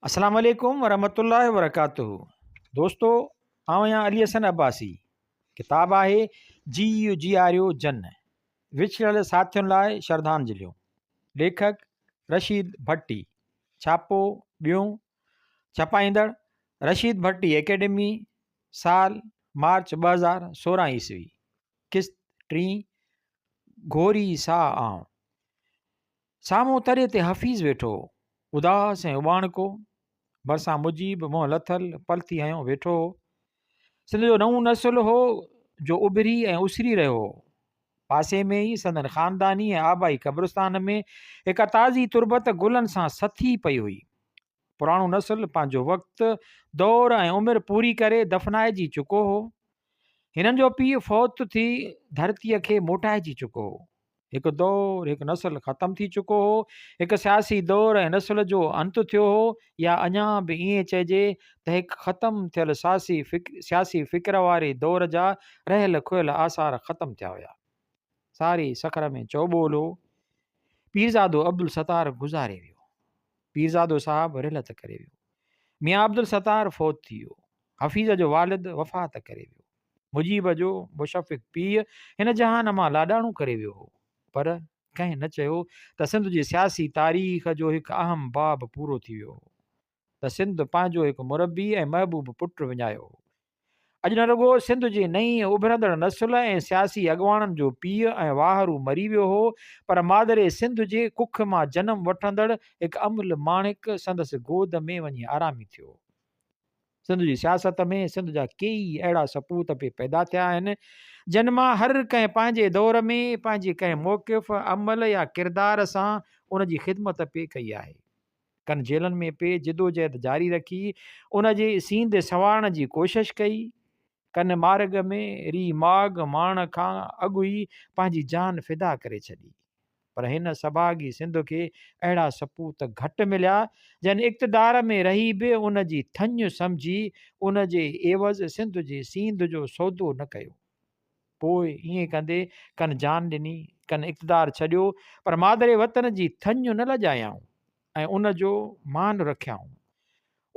السلام عليڪم ورحمة الله وبرڪاته دوستو آئون آهيان علي حسن عباسي ڪتاب آهي جيء جياريو جن وڇڙيل ساٿين لاء شرڌانجليون ليکڪ رشيد ڀٽي ڇاپو ٻيون ڇپائيندڙ رشيد ڀٽي اڪيڊمي سال مارچ 2016 عيسوي قسط ٽين گهوري ساهه آئون سامهون تري تي حفيظ ويٺو هو. اداس ۽ اٻاڻڪو. ڀرسان مجيب منهن لٿل پلٿي هنيو ويٺو هو. سنڌ جو نئون نسل هو جو اڀري ۽ اسري رهيو هو. پاسي ۾ ئي سندن خانداني ۽ آبائي قبرستان ۾ هڪ تازي تربت گلن سان سٿي پئي هئي. پراڻو نسل پنهنجو وقت، دور ۽ عمر پوري ڪري دفنائجي چڪو هو. هنن جو پيء فوت ٿي ڌرتيء کي موٽائجي چڪو هو. هڪ دور، هڪ نسل ختم ٿي چڪو هو. هڪ سياسي دور ۽ نسل جو انت ٿيو هو يا اڃا به ائين چئجي ته هڪ ختم ٿيل سياسي فڪر واري دور جا رهيل کهيل آثار ختم ٿيا هيا. ساري سکر ۾ چئوٻول هو. پيرزادو عبدالستار گذاري ويو. پيرزادو صاحب رحلت ڪري ويو. ميان عبدالستار فوت ٿي ويو. حفيظ جو والد وفات ڪري ويو. مجيب جو مشفق پيء هن جهان مان لاڏاڻو ڪري ويو هو. پر ڪنهن نه چيو ته سنڌ جي سياسي تاريخ جو هڪ اهم باب پورو ٿي ويو هو. ته سنڌ پنهنجو هڪ مربي ۽ محبوب پٽ وڃايو هو. اڄ نه رڳو سنڌ جي نئين اڀرندڙ نسل ۽ سياسي اڳواڻن جو پيء ۽ واهرو مري ويو هو پر مادر سنڌ جي ڪک مان جنم وٺندڙ هڪ املهه ماڻڪ سندس گود ۾ وڃي آرامي ٿيو هو. سنڌ جي سياست ۾ سنڌ جا ڪيئي اهڙا سپوت به پيدا ٿيا آهن جن مان هر ڪنهن پنهنجي دور ۾ پنهنجي ڪنهن موقف، عمل يا ڪردار سان ان جي خدمت پئي ڪئي آهي. ڪن جيلن ۾ پئي جدوجهد جاري رکي، ان جي سينڌ سنوارڻ جي ڪوشش ڪئي. ڪن مارڳ ۾ ري ماڳ ماڻڻ کان اڳ ئي پنهنجي جان فدا ڪري ڇڏي. پر هن سڀاڳي سنڌ کي اهڙا سپوت گهٽ مليا، جن اقتدار ۾ رهي به ان جي ٿڃ سمجهي ان جي عيوض سنڌ جي سينڌ جو سودو نه ڪيو. پوء ائين ڪندي ڪن جان ڏني، ڪن اقتدار ڇڏيو، پر مادر وطن جي ٿڃ نه لڄايائون ۽ ان جو مان رکيائون.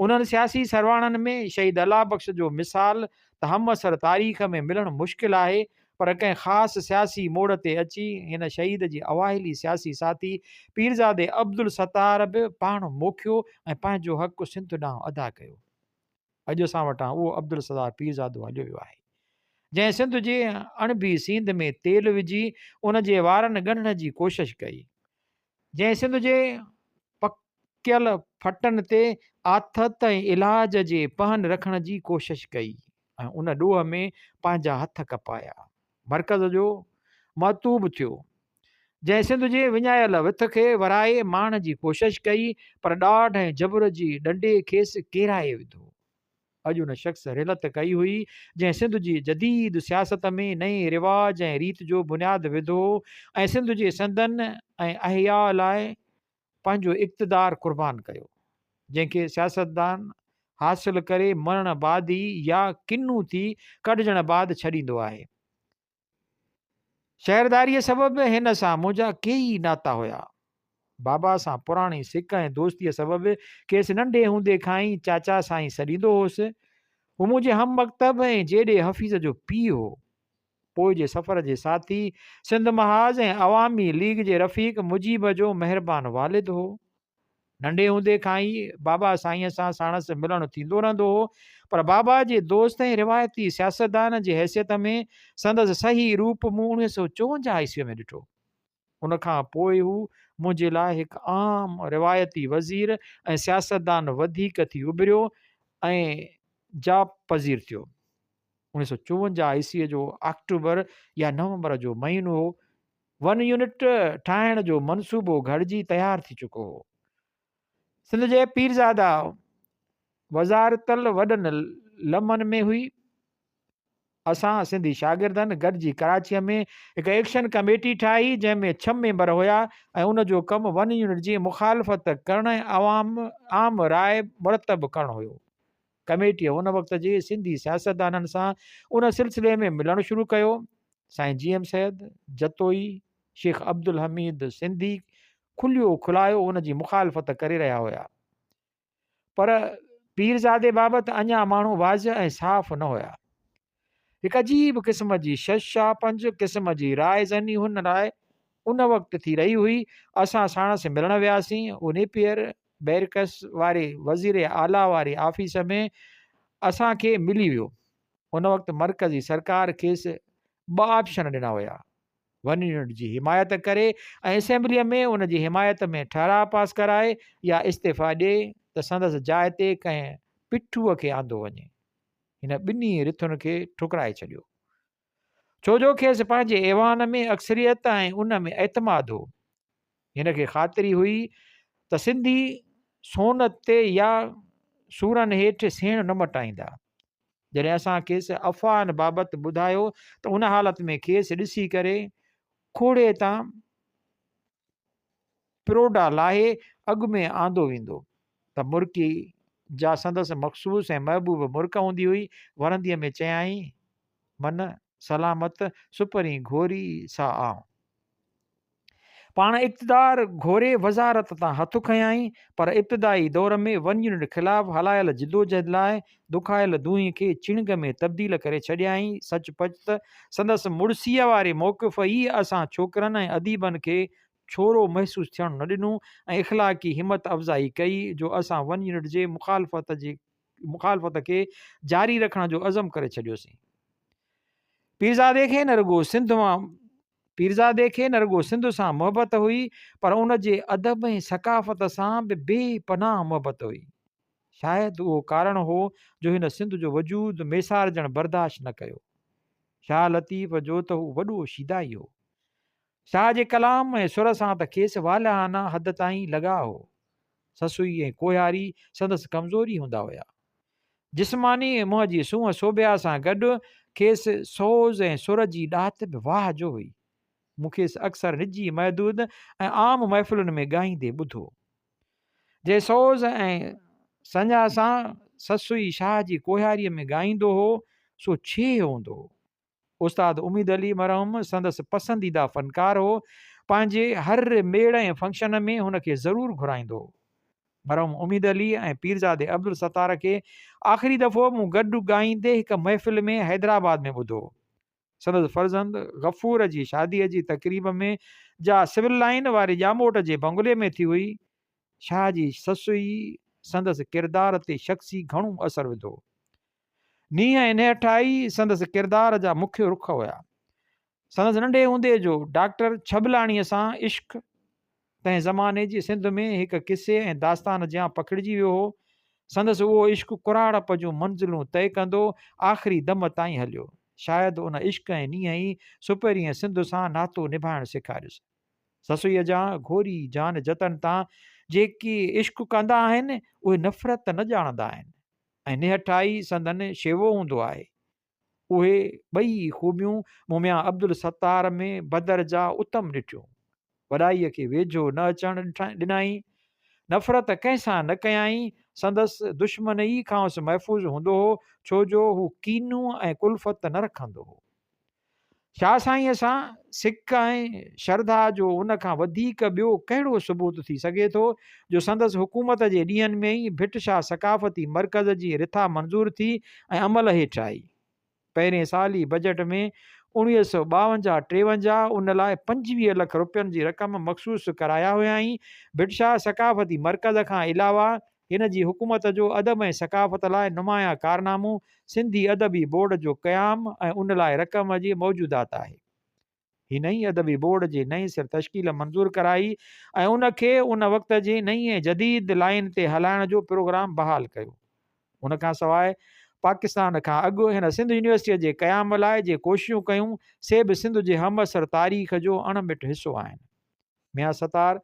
انهن سياسي سرواڻن ۾ شهيد الله بخش جو مثال ته همعصر تاريخ ۾ ملڻ مشڪل آهي، پر ڪنهن خاص سياسي موڙ تي اچي هن شهيد جي اوائلي سياسي ساٿي پيرزادي عبدالستار به پاڻ موکيو ۽ پنهنجو حق سنڌ ڏانهن ادا ڪيو. اڄ اسان وٽان اهو عبدالستار پيرزادو هليو ويو آهي، جنهن سنڌ جي اڻڀي سينڌ ۾ تيل وجهي ان جي وارن ڳنڍڻ جي ڪوشش ڪئي، جنهن سنڌ جي پڪيل ڦٽن تي آٿت ۽ علاج جي پهن رکڻ جي ڪوشش ڪئي ۽ ان ڏوهه ۾ پنهنجا هٿ ڪپايا. مرڪز جو معتوب ٿيو، جنهن سنڌ جي وڃايل وٿ کي ورائي ماڻڻ جي ڪوشش ڪئي، پر ڏاڍ ۽ جبر جي ڏنڊي کيس ڪيرائي وڌو. اڄ ان شخص رحلت ڪئي هئي، جنهن سنڌ جي جديد سياست ۾ نئين رواج ۽ ريت جو بنياد وڌو ۽ سنڌ جي سندن ۽ احياء لاء پنهنجو اقتدار قربان ڪيو، جنهن کي سياستدان حاصل ڪري مرڻ بعد ئي يا ڪنو ٿي ڪڍجڻ بعد ڇڏيندو آهي. شهرداريء سبب هن سان منهنجا ڪيئي ناتا هيا. بابا سان پراڻي سڪ ۽ دوستيء سبب کيس ننڍي هوندي کان ئي چاچا سائين سڏيندو هوس. هو منهنجي هم مڪتب ۽ جيڏي حفيظ جو پيء هو. پوء جي سفر جي ساٿي، سنڌ محاذ ۽ عوامي ليگ جي رفيق مجيب جو مهربان والد هو. ننڍي هوندي کان ئي بابا سائينء سان ساڻس ملڻ ٿيندو رهندو هو، پر بابا جي دوست ۽ روايتي سياستدان جي حيثيت ۾ سندس صحيح روپ مون 1954 عيسويء ۾ ڏٺو. ان کان پوء هو منهنجي لاء هڪ عام روايتي وزير ۽ سياستدان وڌيڪ ٿي اڀريو ۽ جاپ پذير ٿيو. 1954 عيسويء جو آڪٽوبر يا نومبر جو مهينو هو. ون يونٽ ٺاهڻ جو منصوبو گهڙجي تيار ٿي چڪو هو. سنڌ جي پيرزاده وزارتل وڏن لمن ۾ هئي. اسان سنڌي شاگردن گڏجي ڪراچيء ۾ هڪ ايڪشن ڪميٽي ٺاهي، جنهن ۾ ڇهه ميمبر هيا ۽ ان جو ڪم ون يونٽ جي مخالفت ڪرڻ ۽ عوام عام راء مرتب ڪرڻ هيو. ڪميٽيء ان وقت جي سنڌي سياستدانن سان ان سلسلي ۾ ملڻ شروع ڪيو. سائين جي ايم سيد، جتوئي، شيخ عبدالحميد سنڌي کليو کلايو ان جي مخالفت ڪري رهيا هيا. پر پيرزادي بابت اڃا ماڻهو واضح ۽ صاف نه هيا. هڪ عجيب قسم جي شش پنج قسم جي راء زني هن لاء ان وقت ٿي رهي هئي. اسان ساڻس ملڻ وياسين. هو نيپيئر بيرڪس واري وزير اعليٰ واري آفيس ۾ اسان کي ملي ويو. ان وقت مرڪزي سرڪار کيس ٻه آپشن ڏنا هيا. ون يونٽ جي حمايت ڪري ۽ اسيمبليء ۾ ان جي حمايت ۾ ٺهراء پاس ڪرائي يا استعيفيٰ ڏئي ته سندس جاء تي ڪنهن پٺوء کي آندو وڃي. هن ٻنهي رٿن کي ٺڪرائي ڇڏيو. ڇو جو کيس پنهنجي ايوان ۾ اڪثريت ۽ ان ۾ اعتماد هو. هن کي خاطري هئي ته سنڌي سون تي يا سورن هيٺ سيڻ نه مٽائيندا. جڏهن اسان کيس افواهن بابت ٻڌايو ته ان حالت ۾ کيس ڏسي ڪري کوڙي تان پروڊا لاهي اڳ ۾ آندو ويندو ته مرڪي، جا سندس مخصوص ۽ محبوب مرڪ هوندي هئي، ورنديء ۾ چيائين، من سلامت سپرين گهوري سا آئون. پاڻ اقتدار گهوري وزارت تان هٿ کنيائين، پر ابتدائي دور ۾ ون يونٽ خلاف هلايل جدوجهد لاء دکايل دونهين کي چڻگ ۾ تبديل ڪري ڇڏيائين. سچ پچ ته سندس مڙسيء واري موقف ئي اسان ڇوڪرن ۽ اديبن کي ڇورو محسوس ٿيڻ نه ڏنو ۽ اخلاقي همت افزائي ڪئي جو اسان ون يونٽ جي مخالفت کي جاري رکڻ جو عزم ڪري ڇڏيوسين. پيرزادي کي نه رڳو سنڌ مان پيرزادي کي نه رڳو سنڌ سان محبت هئي پر ان جي ادب ۽ ثقافت سان به بي پناهه محبت هئي. شايد اهو ڪارڻ هو جو هن سنڌ جو وجود ميسارجڻ برداشت نه ڪيو. شاهه لطيف جو ته هو وڏو شيدائي هو. شاهه جي ڪلام ۽ سر سان ته کيس والهانه حد تائين لڳاء هو. سسئي ۽ ڪوهياري سندس ڪمزوري هوندا هيا. جسماني ۽ منهن جي سونهن سوڀيا سان گڏ کيس سوز ۽ سر جي ڏات به واهه جو هئي. مون کيس اڪثر نجي، محدود ۽ عام محفلن ۾ ڳائيندي ٻڌو. جنهن سوز ۽ سڃا سان سسئي شاهه جي ڪوهياريء ۾ ڳائيندو هو، سو ڇيهه هوندو هو. استاد اميد علي مرحوم سندس پسنديده فنڪار هو. پنهنجي هر ميڙ ۽ فنڪشن ۾ هن کي ضرور گهرائيندو هو. مرحوم اميد علي ۽ پيرزادي عبدالستار کي آخري دفعو مون گڏ ڳائيندي هڪ محفل ۾ حيدرآباد ۾ ٻڌو هو. سندس فرزند غفور جي شاديء جي تقريب ۾ جا سول لائين واري ڄاموٽ جي بنگلي ۾ ٿي هئي، شاهه جي سسئي سندس ڪردار تي شخصي گهڻو اثر وڌو. نينهن ۽ نهٺائي سندس ڪردار جا مکيه رخ هيا. سندس ننڍي هوندي جو ڊاڪٽر ڇٻلاڻيء سان عشق تنهن زماني جي سنڌ ۾ هڪ قصي ۽ داستان جيان پکڙجي ويو هو. سندس اهو عشق ڪراڙپ جون منزلون طئي ڪندو آخري دم تائين هليو. شايد ان عشق ۽ نينهن ئي سپرينء سنڌ سان ناتو نڀائڻ سيکاريس. سسئيء جا گهوري جان جتن تان جيڪي عشق ڪندا آهن، اهي نفرت نه ڄاڻندا آهن. ۽ نهٺائي سندن شيوو هوندو آهي. اهي ٻئي خوبيون مون ميان عبدالستار ۾ بدر جا اتم ڏٺيون. وڏائيء کي ويجهو نه اچڻ ڏنائين. نفرت ڪنهن سان نه ڪيائين. سندس دشمن ئي کانئس محفوظ هوندو هو، ڇو جو هو ڪينو ۽ ڪلفت نه رکندو هو. شاهه سائينء سان سڪ ۽ شرڌا جو ان کان وڌيڪ ٻيو ڪهڙو ثبوت ٿي سگهي ٿو جو سندس حڪومت جي ڏينهن ۾ ئي ڀٽ شاهه ثقافتي مرڪز جي رٿا منظور ٿي ۽ عمل هيٺ آئي. پهرين سال ئي بجيٽ ۾ 1952 53 ان لاء 25 لک رپين جي رقم مخصوص ڪرايا هيائين. ڀٽ شاهه ثقافتي مرڪز کان علاوه هن جي حڪومت جو ادب ۽ ثقافت لاء نمايان ڪارنامو سنڌي ادبي بورڊ جو قيام ۽ ان لاء رقم جي موجودات آهي. هي نئين ادبي بورڊ جي نئين سر تشڪيل منظور ڪرائي ۽ ان کي ان وقت جي نئين ۽ جديد لائين تي هلائڻ جو پروگرام بحال ڪيو. ان کان سواء پاڪستان کان اڳ هن سنڌ يونيورسٽيء جي قيام لاء جي ڪوششون ڪيون، سي به سنڌ جي همعصر تاريخ جو اڻ مٽ حصو آهن. ميان ستار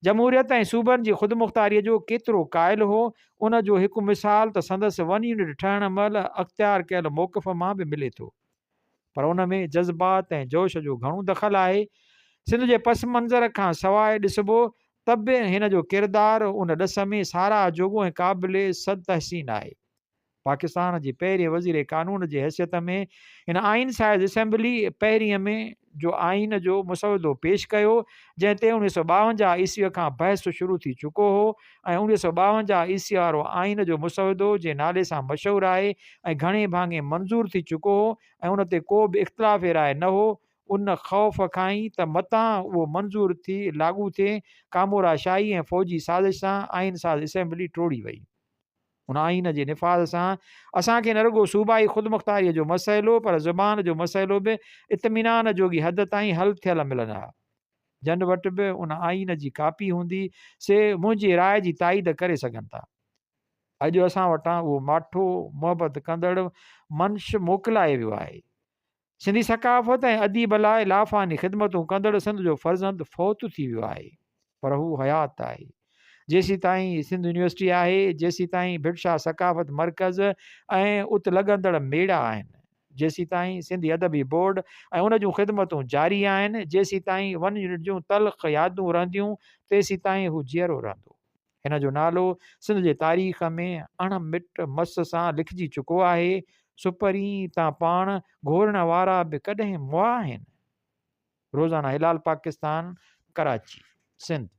جمهوريت ۽ صوبن جي خودمختاريء جو ڪيترو قائل هو، ان جو هڪ مثال ته سندس ون يونٽ ٺهڻ مهل اختيار ڪيل موقف مان به ملي ٿو. پر ان ۾ جذبات ۽ جوش جو گهڻو دخل آهي. سنڌ جي پس منظر کان سواء ڏسبو ته به هن جو ڪردار ان ڏس ۾ ساراهه جوڳو ۽ قابل صد تحسين آهي. پاڪستان جي پهرين وزير قانون جي حيثيت ۾ هن آئين ساز اسيمبلي پهرين ۾ جو آئين جو مسودو پيش ڪيو، جنهن تي 1952 عيسوي کان بحث شروع ٿي چڪو هو ۽ 1952 عيسوي وارو آئين جو مسودو جي نالي سان مشهور آهي ۽ گهڻي ڀاڱي منظور ٿي چڪو هو ۽ ان تي ڪو به اختلاف راء نه هو، ان خوف کان ئي ته متان اهو منظور ٿي لاڳو ٿئي، ڪامورا شاهي ۽ فوجي سازش سان آئين ساز اسيمبلي ٽوڙي وئي. ان آئين جي نفاذ سان اسان کي نه رڳو صوبائي خودمختاريء جو مسئلو پر زبان جو مسئلو به اطمينان جوڳي حد تائين حل ٿيل ملن ها. جن وٽ به ان آئين جي ڪاپي هوندي سي منهنجي راء جي تائيد ڪري سگهن ٿا. اڄ اسان وٽان اهو ماٺو محبت ڪندڙ منش موڪلائي ويو آهي. سنڌي ثقافت ۽ اديب لاء لافاني خدمتون ڪندڙ سنڌ جو فرزند فوت ٿي ويو آهي پر هو حيات آهي. جيسيتائين سنڌ يونيورسٽي آهي، جيسيتائين ڀٽ شاهه ثقافت مرڪز ۽ ات لڳندڙ ميڙا آهن، جيسيتائين سنڌي ادبي بورڊ ۽ ان جون خدمتون جاري آهن، جيسيتائين ون يونٽ جون تلخ يادون رهنديون، تيسيتائين هو جيئرو رهندو. هن جو نالو سنڌ جي تاريخ ۾ اڻ مٽ مس سان لکجي چڪو آهي. سپرين تان پاڻ گهورڻ وارا به ڪڏهن مئا آهن؟ روزانه هلال پاڪستان، ڪراچي، سنڌ.